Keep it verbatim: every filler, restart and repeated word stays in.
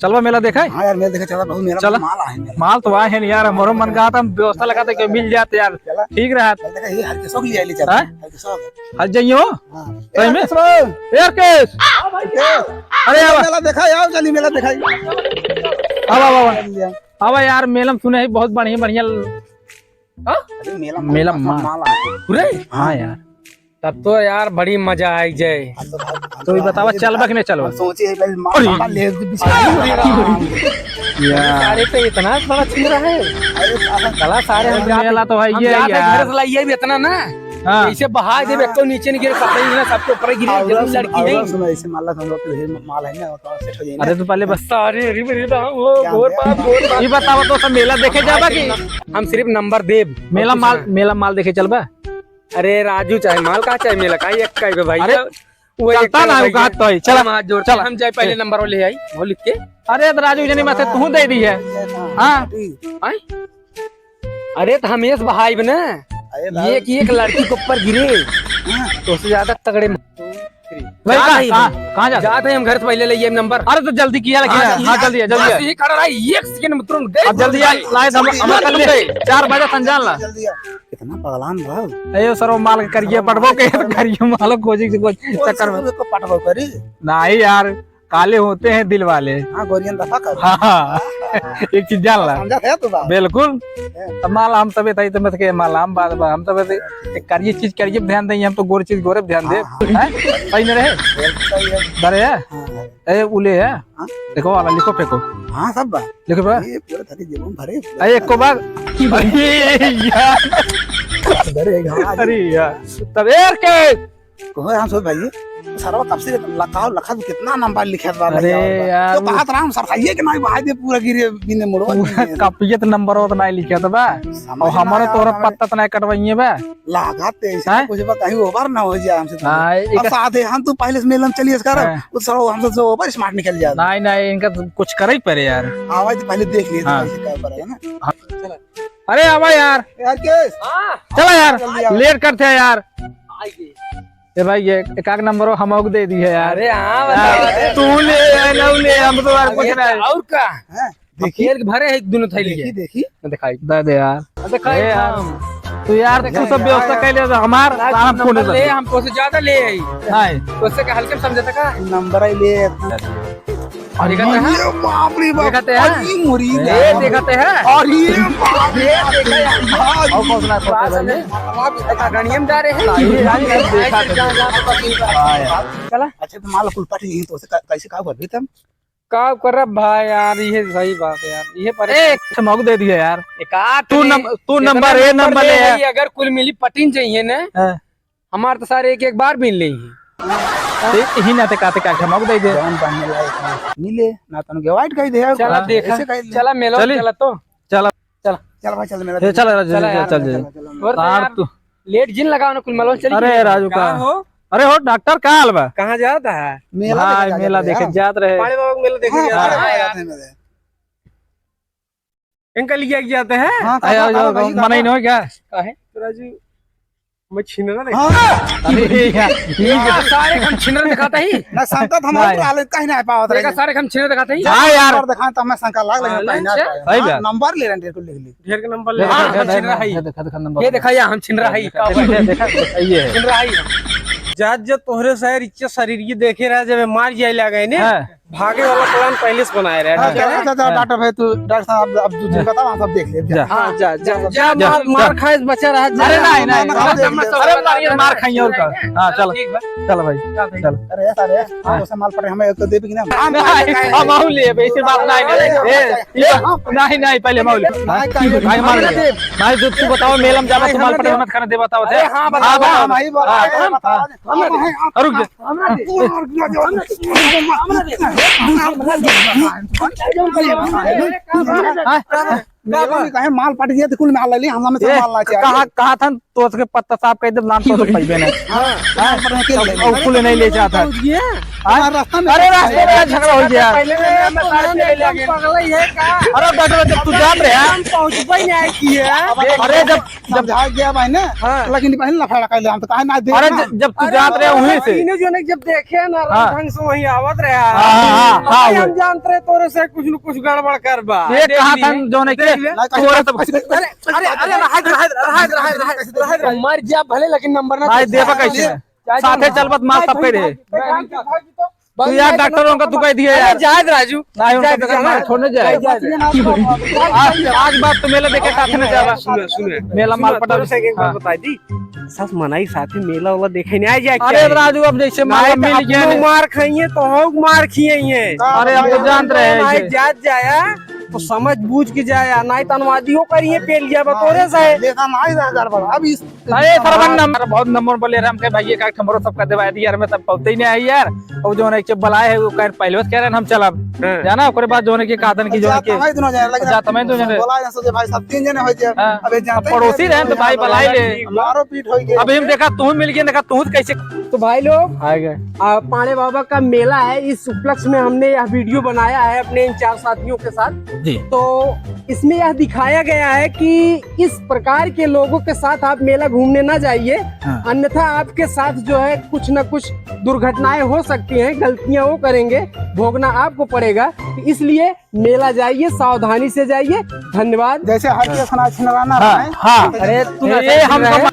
चलबा मेला देखे? हाँ यार, मेला देखे चला, बहुत मेला चला। माल आए हैं मेला। माल तो आए हैं यार, हमरो मन कहा था, हम व्यवस्था लगा था कि मिल जाते यार। चला। ठीक रहा। चल देखे, ये हल्के शौक ले आइली चला। हाँ? हल्के शौक। हल जाइयो। हाँ। सही में? ए, ए, अर्केश। हाँ भाई, ए, अरे, आवा। मेला देखा, आओ, चली मेला देखा। आवा, आवा, आवा। चल लिया। आवा यार, मेला में सुने ही बहुत बढ़िया, बढ़िया। हाँ? अरे, मेला में मेला माल, माल। माल आते हैं। पूरे? हाँ यार। तब तो यार बड़ी मजा आई जाए। हम तो भाई, हम तो ये तो बतावा, आए चलबा कि नहीं चलबा? हम सोचे है पहले माल अरे। माल ले बिछा। यार। सारे पे इतना बड़ा छिन रहा है। अरे साला। साला सारे हम अरे जाते, मेला तो है हम ये जाते यार। घर से लाइए भी इतना ना। हाँ। ऐसे बहाय देबे, हाँ। एको नीचे नहीं गिरे, सब गिरे, सबके ऊपर गिरे, और जमीन सुन, लड़की और है। सुन, ऐसे माला हम लोग के ढेर माल है ना, तो सेट हो जाए ना। अरे तू पहले बस। सारे हरी भरी ना, वो क्या गोर है? बाप, गोर बाप। ये बतावा तो सब मेला देखे जाबा कि? हम सिर्फ नंबर देब, मेला और कुछ माल, ना। मेला माल देखे चलबा? अरे राजू, चाहे माल का, चाहे मेला का, एक का ही भाई। अरे, वो एक चलता का ना, भाई वो कहा है। तो है। चला, हम हाथ जोड़ते चला। हैं, हम जाए पहले ए। नंबर वो ले आई, वो लिख के। अरे तो राजू जनी माथे तू दे दी है। हाँ। आय? अरे तो हम एस बहाइब ना, अरे भाई। एक एक लड़की के ऊपर गिरे, हाँ। तो उससे ज्यादा तगड़े म-, भाई, जात कहाँ, है कहाँ, भाई। कहाँ जात है? जात है हम घर से पहले ले ये नंबर। अरे तो जल्दी किया, लगी हाँ, है। हाँ, जल्दी है, जल्दी बस है। यही खड़ा रहा, एक सेकंड में तुरंत दे अब जल्दी आ, लाए, हम, हम कर लिए। चार बजे संजान ला। जल्दी आ। कितना पगलान भाव। ए, यो सरो माल के करिए पटबो के, करिए माल खोजे के चक्कर में। को पटबो करी? नहीं यार, काले होते हैं दिल वाले। हाँ, गोरियन दफा कर। हाँ, हाँ। एक चीज जान ला। समझा था तू बात। बिल्कुल। हैं। तो माल हम सबे था, तो मत के माल हम बात बा, हम सबे थे, एक करिए चीज करिए ध्यान देंगे, हम तो गोरे चीज गोरे ध्यान दे। हाँ, हाँ। हैं? सही में रहे? सही है। डरे है? हाँ, हाँ। ए, उले है? हाँ? देखो वाला, लिखो फेंको। हाँ, सब बा। लिखो बा। ये पूरा थारी जेबों भरे। ए, एको बार। अरे यार। अरे यार। अरे यार। तब यार के? कहो हम सब भाई, सरवा कब से लखाओ, लखा तो कितना नंबर लिखे बा भाई, अरे और बा। यार, तो वो कहा था हम सरसाइए के नाई भाई दे पूरा गिरे बिने मुड़वा पूरा नहीं है। कपियत नंबर होत नाई लिखे तो बा। समझ और ना हमारे आया तोरा हमारे। पत्ता तो नाई कटवाइए बा। लागत है, ऐसे हैं? कुछ बा, कहीं ओवर ना हो जाए हमसे तो। हाँ, अब एक साथ है, हम तो पहले से मेलम चलिए इसका, हाँ। वो साला हमसे जो ओवर स्मार्ट निकल जाता। नहीं, नहीं, इनका तो कुछ करे ही पड़े यार। आवाज तो पहले देख लिए थे, हाँ। कैसे क्या पड़ेगा ना। हाँ। चला। अरे, आवा यार। यार, केस? हाँ। चला यार, जल्दी आओ। लेट करते हैं यार। आइए। ए भाई, ये एक आध नंबर हो, हम दे दी है यार। अरे हाँ, यार, बताओ। तू ले, है ना, ले, हम तो यार कुछ अरे, नहीं। और का? हैं? देखी। पेट भरे है एक दोनों थैली देखी, है। देखी। दिखाई। दे दे यार। दिखाई ए यार। हम। तो यार, तू सब व्यवस्था कर ले, तो हमार ना, सारा तू फोन नंबर ले, दे। हम तोसे ज्यादा ले आई। नहीं। तोसे का हल्के में समझे था का? नंबर ही ले। और ये कहते हैं? ये बाप रे बाप। ये कहते हैं? अरे मुरी ये ला। देखते हैं? और ये बाप रे ये बाप। देखा यार। और कौन सा बात है भाई? अग्रणियम जा रहे हैं। नहीं, नहीं, नहीं, देखा था। हाँ यार। चला। अच्छा, तो माल कुल पट गई, तो उसे कै-, कैसे का हुआ? अभी तम का करब भाई यार, ये सही बात है यार, ये परेशान एक ठमक दे दिया यार। एक आध तू ने नम-, तू इतना नंबर ए, नंबर नंबर दे ए है। भाई, अगर कुल मिली पटिन चाहिए ना, हाँ। हमार तो सारे एक एक बार बीन ले ही। ते ही ना ते काते का ठमक दे दे। जौन बनने लायक है, मिले, ना तनु के वाइट कह दे। चला हाँ। देखा, ऐसे कह दे। चला मेलो, चली। चला तो। चला। चला। चल भाई, चल मेला ए, देख। चल, चल, चला चल, यार, चल, चल। चला, चला। और तो तार यार, तू लेट जिन लगाओ ना, कुल मलवा चली अरे गई। राजू का का। हो? अरे हो डॉक्टर, का हाल बा? कहाँ जात है? मेला भाई, देखे जात मेला रहे। देखे हाँ। जात रहे। बड़े बाबा के मेला देखे हाँ, जात हाँ, रहे। हाँ, यार। जाते हैं मेले। इनका लिया जाते हैं। हाँ, आया, काका, आओ, काका, आओ, भाई, मना ही काका। नहीं हो क्या? का है? राजू, मैं छिनरा देखा। हाँ। अरे यार, ये यार, सारे हम छिनरा दिखाते ही। ना, संता तो हमारे नहीं। पूरा हालत कहीं ना पावत देखा, रहे। सारे हम छिनरा दिखाते ही। हाँ यार। नंबर दिखाएं तो हमें शंका लाग लगे, हाँ, कहीं ना अच्छा। पाए। सही हाँ, बात। नंबर ले रहे हैं, ढेर को लिख ली। ढेर के नंबर ले हाँ, रहे हैं। देखा, हम छिनरा है। देखा, देखा, देखा नंबर। ये देखा यार, हम छिनरा है। देखा, देखा, देखा, देखा, ये है। छिनरा है। जात जब तोहरे शहर इच्छा शरीर की देखे रहा, जब मार जाए लगे ने। हाँ। भागे वाला प्लान पहले से बनाए रहे। हाँ, अच्छा, अच्छा, अच्छा, हाँ। डॉक्टर भाई, तू, डॉक्टर साहब, अब तू, तू हाँ। बताओ, हम सब देख लेब, जा। जा। हाँ, जा, जा, जा, जा, मार, जा। मार खाए, बचा रहा, जा। अरे, नहीं, नहीं, नहीं, अरे, अरे, मार, मार, मार खाइए और का। हाँ, चलो। ठीक बा। चलो भाई, चल, ठीक। चलो। अरे, सारे, हाँ। हाँ, उसे माल पटे, हमें एक तो दे भी ना। हम, हम, हम लेब, ऐसी बात नहीं, नहीं। ए, ए, नहीं, नहीं, पहले हम लेब। नहीं, नहीं, नहीं, मार ले। नहीं, जो तू बताओ, मेलम जाबा, तू माल पटे, मत खाने दे, बताओ, अरे, हाँ, हाँ, बताओ, हाँ, बताओ। भाई, बताओ, हाँ, हाँ, हाँ। हाँ, रुक जा। हमरा दे। हमरा दे। हाँ? मेला में कहे माल पट गया तो कुल माल ले ली, हम हमें ए, माल ना चाहिए। कहा, कहा था तो उसके पत्ता साफ कर दे, नाम तो, तो पैबे नहीं। हाँ, हाँ? पर नहीं, और कुल नहीं ले जाता। पहुंच गया। हाँ? हमारा रास्ता में अरे, रास्ते में झगड़ा हो गया। पहले मैं तो बता के ले गया। पागल ही है का? अरे, डॉक्टर, जब तू जात रहे, हम पहुंचबे नहीं किया। अरे, जब, जब समझा गया भाई ना, हाँ। लेकिन पहले लफड़ा कर ले, हम तो कहे ना दे अरे, ना। ज-, जब तू अरे, जात रहे, वहीं से। तीनों जने जब देखे ना, हाँ। ढंग से वहीं आवत रहे। हाँ, हाँ, हाँ, हाँ, हम जानत रहे तोरे से कुछ न कुछ गड़बड़ कर बा। ये देख कहा लिए, था, जोने के देख ले। तोरे तो अरे, अरे, अरे, रहा दे, रहा दे, रहा दे, रहा दे, रहा दे, रहा दे। मर जा भले, लेकिन नंबर ना भाई, दे। देबा कैसे? चाहे साथे जाओ। चलबत मार भाई, सबके भाई, रे। भाई, भाई, भाई, भाई, तू यार भाई, डॉक्टर होगा, तू कह दिया अरे, यार। जायद राजू। नहीं, उनका जायद देखा जाना। मार छोड़ने जाए। जायद, जायद। आज, आज बात तो मेला देखे साथ में जावा। सुनो, सुनो। मेला माल सुनो, पटा तोरे से एक बात हाँ। बता दी। सस मनाई साथे मेला वाला देखे नहीं आ जाए अरे क्या? राजू, अब जैसे माला नहीं तो मिल गया अपनो ना। मार खाइए तो हो मार खिए हैं। अरे, हम तो जानत रहे हैं नहीं इसे। जात जाया तो समझ बूझ के जाया, नहीं तो अनुवादियों करिए पेल गया बतौरे से। देखा नहीं रहा गड़बड़। अब इस अरे, सरवन नंबर, बहुत नंबर बोले रहे हमके, भाई, एक आठ हमरो सब कर देवा दिया यार, मैं सब पहुंचते ही नहीं आई यार। और जो है, एक बलाए है, वो कह, पहले से कह रहे हैं, हम चलब। हाँ। जाना, ओकरे बाद जो है कि कादन की जो है कि जात हमें दोनों जाए, लेकिन जात हमें दोनों जाए। बोला है, सोचे भाई, सब तीन जने हो जाए। हाँ। अबे अब जानते पड़ोसी हैं, रहे हैं, तो भाई, बलाए ले। मारो पीट हो गया। अभी हम देखा, तू मिल गया, देखा, तू कैसे तो भाई लोग, आ गए। आ, पाड़े बाबा का मेला है, इस उपलक्ष्य में हमने यह वीडियो बनाया है अपने इन चार साथियों के साथ। जी। तो इसमें यह दिखाया गया है कि इस प्रकार के लोगों के साथ आप मेला घूमने ना जाइए, हाँ। अन्यथा आपके साथ जो है कुछ ना कुछ दुर्घटनाएं हो सकती हैं, गलतियां वो करेंगे, भोगना आपको पड़ेगा। तो इसलिए मेला जाइए, सावधानी से जाइए। धन्यवाद। जैसे हर के अपना छिनराना हाँ, रहे। हाँ। अरे तू ना ये हम रहे।